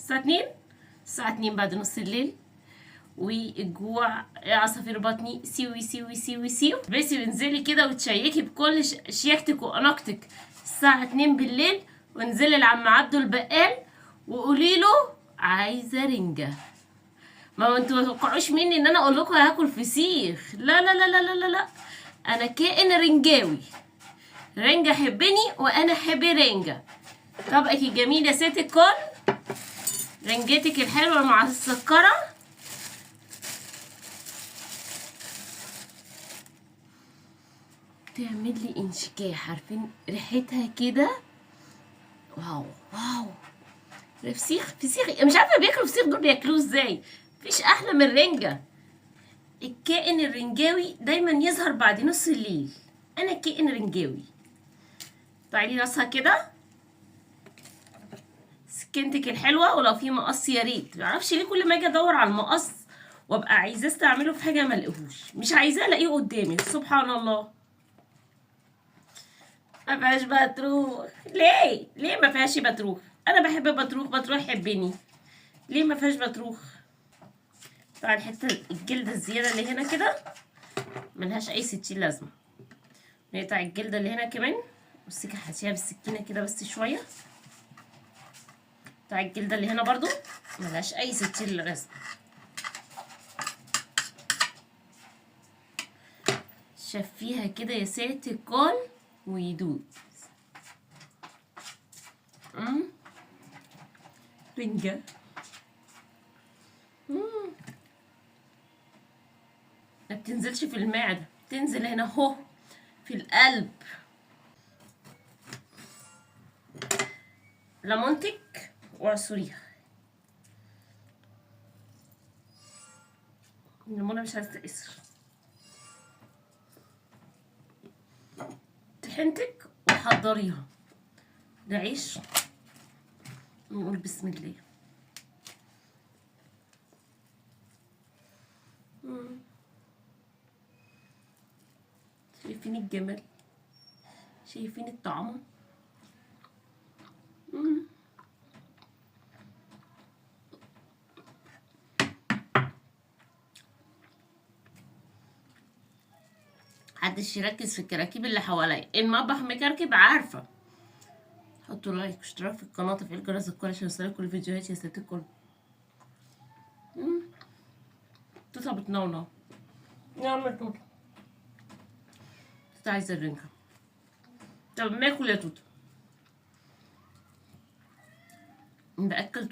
الساعة 2، الساعة 2 بعد نص الليل، والجوع عصافير بطني سيوي سيوي سيوي سيو. بس انزلي كده وتشيكي بكل شياكتك واناقتك الساعة 2 بالليل، وانزلي لعم عبده البقال وقولي له عايزة رنجة. ما انتوا ما توقعوش مني ان انا اقول لكم هاكل فسيخ، لا لا لا لا لا لا، انا كائن رنجاوي. رنجة حبني وانا حب رنجة. طبقك الجميل يا ست الكل، رنجتك الحلوة مع السكرة. تعمل لي انشكاح، عارفين ريحتها كده؟ wow wow. فسيخ فسيخ، مش عارفه بياكلوا فسيخ دول بياكلوه ازاي؟ مفيش احلى من الرنجة. الكائن الرنجاوي دايما يظهر بعد نص الليل. انا كائن رنجاوي. تعالي راسها كده، سكينتك الحلوة، ولو في مقص يا ريت. معرفش ليه كل ما اجي ادور على المقص وابقى عايزاه استعمله في حاجة ما الاقيهوش، مش عايزاه الاقيه قدامي. سبحان الله. ما فيهاش بطروخ ليه؟ ليه ما فيهاش بطروخ؟ انا بحب بطروخ، بطروخ يحبني. ليه ما فيهاش بطروخ؟ طبعا الحتة الجلدة الزيادة اللي هنا كده ملهاش اي ستين لازمه. نقطع الجلدة اللي هنا كمان. بصي هاتيها بالسكينة كده بس شوية. بتاع الجلدة اللي هنا برضو ملهاش اي ستين لازمه. شفيها كده يا ست الكل ويدوب. رنجة. ما بتنزلش في المعدة، بتنزل هنا اهو في القلب. ليمونتك وعصريها. الليمونة مش عايزة تقصر. طحينتك وحضريها. ده عيش، نقول بسم الله. شايفين الجمال؟ شايفين الطعم؟ محدش يركز في الكراكيب اللي حواليا، المطبخ مكركب عارفه. حطوا لايك واشتراك في القناة وتفعيل جرس الكل عشان يوصلكوا كل فيديوهاتي يا ست الكل. توته بتنونو. نعمل توته. توته عايزه الرنجه. طب ما اكل يا توته. باكل.